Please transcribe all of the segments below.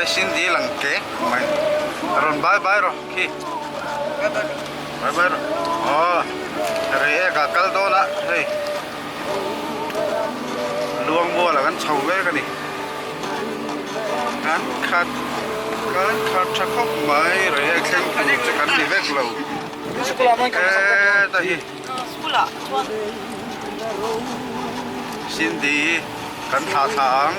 Hei Cindy lang kek mai. Rawn bye bye rawh khi. Bye bye rawh. Aw Reiek ah kal dawn a hei. Luang mual ah kan chho mek a ni. Kan khat kan khat tha khawp mai Reiek thleng tur chu kan ni vek lo. Heta hi. Cindy kan thlah thlah ang.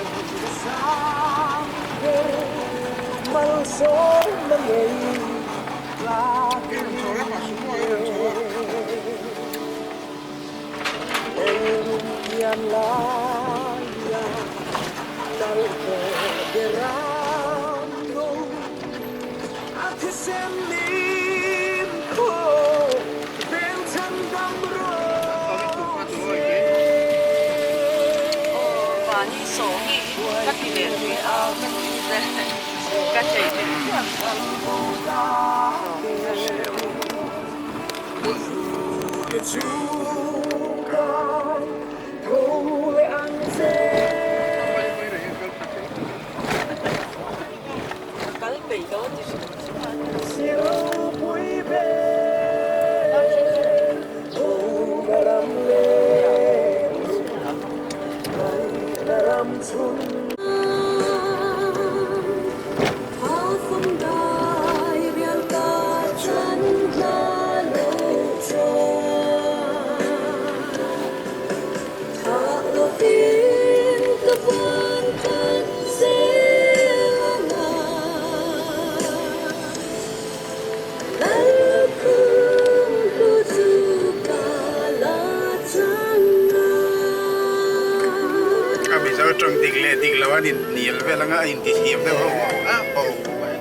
A Mizo tawng dik leh dik lo an inhnial vel anga a intithiam deuh ho a bo mai.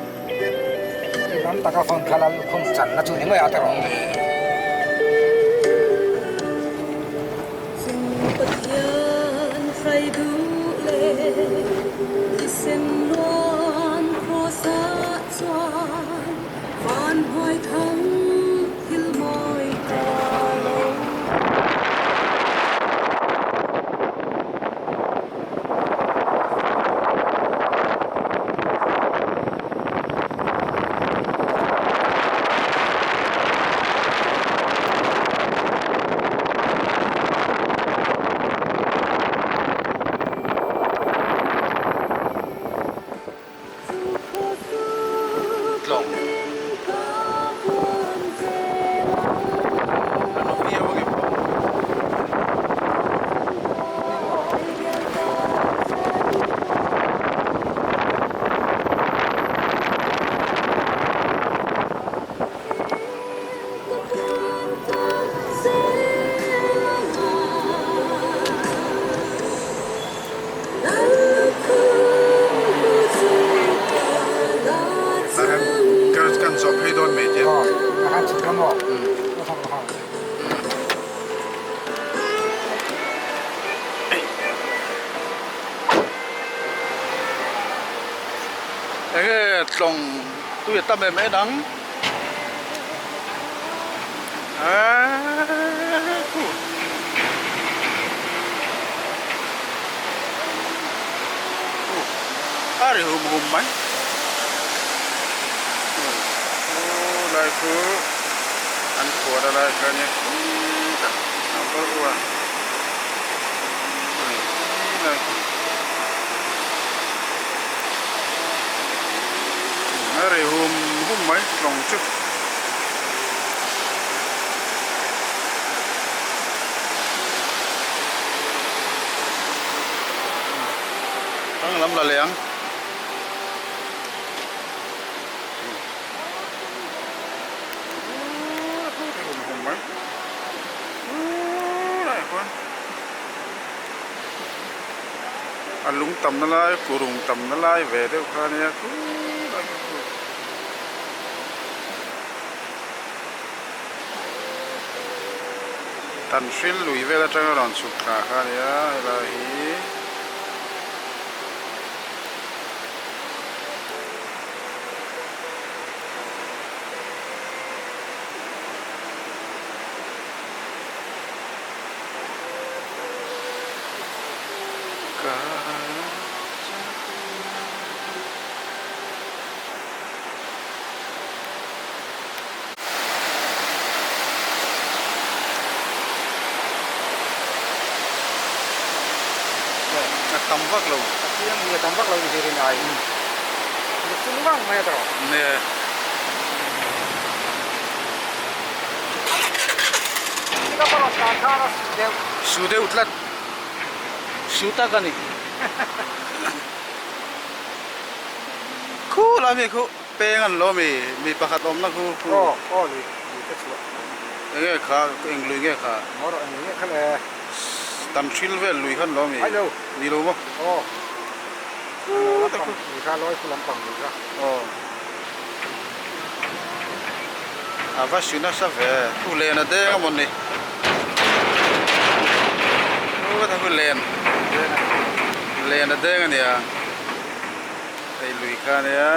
Ram taka phone kha lal lukhum channa chu ni mai a tawrh. Tlawng An awm viau ang em aw. Kan zawh phei dawn mai te. Enge tlawng tui a tam em en ang. A ri hum hum mai aw lai chu an khuar a lai kha ania khutah number one lai khu a ri hum hum mai tlawng chu. Thlang lam la leh ang. A lung tamna lai kurung tamna lai ve deuh kha ania khulai khu. Tan hril lui vel atanga rawn chhuk thla kha a nia helai hi. vak lo. A chiang lui a tam vak lo ni hi rin ai. Ni chung vang mai a tawh. Ne. Ka rawn tan khan a su deuh. Su deuh tlat. Su tak a ni. Khu lai mi khu peng an lo mi mi pakhat awmna khu khu. Aw aw lui lui ka chhuah. Enge kha eng lui nge kha? Maw rawh eng lui nge kha le? Tan hril vel lui khan lo mi? Ai lo. Ni lo maw? Aw. Khu lampang lui kha lawi khu lampang lui kha. Aw. A va hri nasa ve. Khu len a deng a maw ni? Khu ta khu len. Len a deng a nia. Hei lui kha a nia.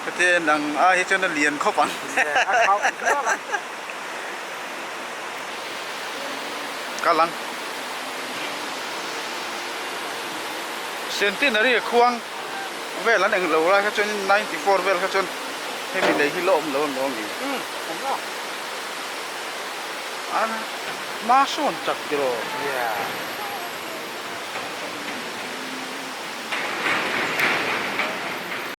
Heti nang ai hi chuan a lian khawp ang. Kal ang. Centenary khuang vel an eng lo lai kha chuan 94 vel kha chuan hemi lei hi la awm lo an lo ang i. An hma sawn chak tiraw.